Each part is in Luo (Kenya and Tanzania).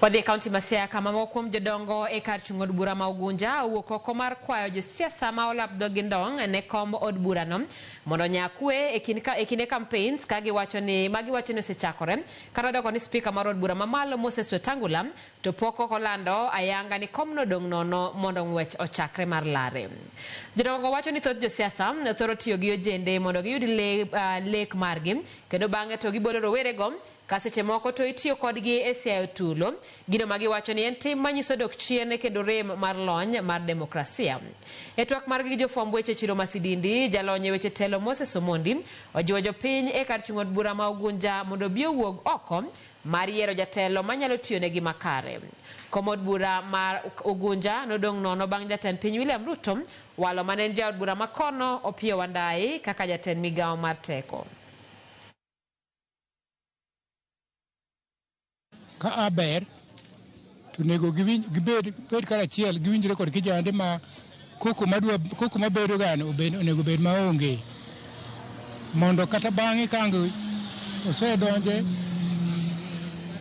Wadhi e kaunti ma Siaya kama moko kuom jodongo e kar chung' od bura ma Ugunja owuok oko mar kwayo josiasa ma olap dhogi ndong' ne komb od burano mondo onya kwe e kind ka, e kinde campaigns ka giwacho ni ma giwacho ni osechakore kata doko ni spika mar od bura mamalo Moses Wetangula to pok ok olando ayanga ni komno dong' nono mondo ng'wech ochakre mar lare. Jodongo wacho ni thoth josiasa thoro tiyo gi ojende mondo giyud le, lek margi kendo bang'e to gibolo rowerego ka seche moko to itiyo kodgi e siayo tulo, gino ma giwacho ni en tim manyiso dok chien kendo rem mar lony mar demokrasia. E twak margi gi jofwamb weche chiro ma Sidindi, jalony e weche telo Moses Omondi ojiwo jopiny e kar chung' od bura ma Ugunja mondo obi owuog oko mar yiero jatelo manyalo tiyonegi makare. Kom od bura mar Ugunja nodong' nono bang' jatend piny William Ruto walo mane en jaod bura makono Opiyo Wandayi kaka jatend migawo mar teko. Ka a ber to onego giwinj gibed bed karachiel giwinjre kod kijande ma koko madwa koko mabedo gani obed onego bed maonge mondo kata bang'e ka ang' osedonje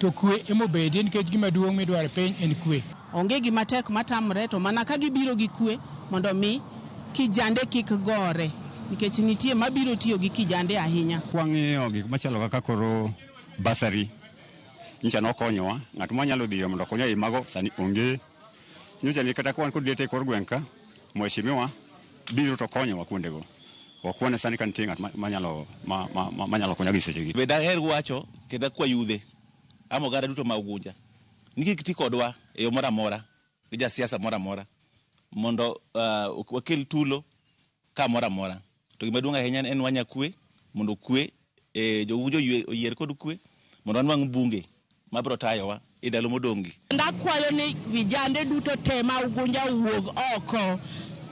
to kwe emobedie nikech gima duong' midwaro e piny en kwe. Onge gima tek matamre to mana ka gibiro gi kwe mondo mi kijande kik gore nikech nitie mabiro tiyo gi kijande ahinya. Kwang'iyo gik machalo kaka koro bursary nyocha nokonyowa, ng'at mwanyalo dhiyo mondo okonywa ei mago sani onge. Nyocha ni kata ka wan kod liete e kor gweng' ka, mheshimiwa biro to konyowa kuondego. Ok wane sani ka nitie ng'at manyalo manyalo konyowa gi sechegi. Be daher wacho kendo akwa yudhe ama oganda duto ma Ugunja ni kik ti kodwa e yo moro amora gi jasiasa moro amora mondo wakel tulo kamoro amora. To gima duong' ahinya en wanya kwe mondo kwe jo Ugunja oyier kod kwe mondo wanwang' bunge mabiro tayowa e ndalo modong' gi. Akwayo ni vijande duto te ma Ugunja owuog oko,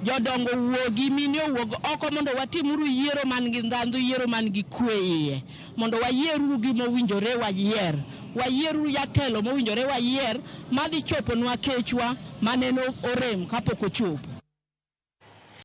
jodongo owuogi, mine owuog oko mondo watimuru yiero man gi ndhandhu, yiero man gi kwe iye. Mondo wayieruru gima owinjore wayier. Wayieruru jatelo mowinjore wayier madhi choponwa kechwa maneno orem kapok ochopo.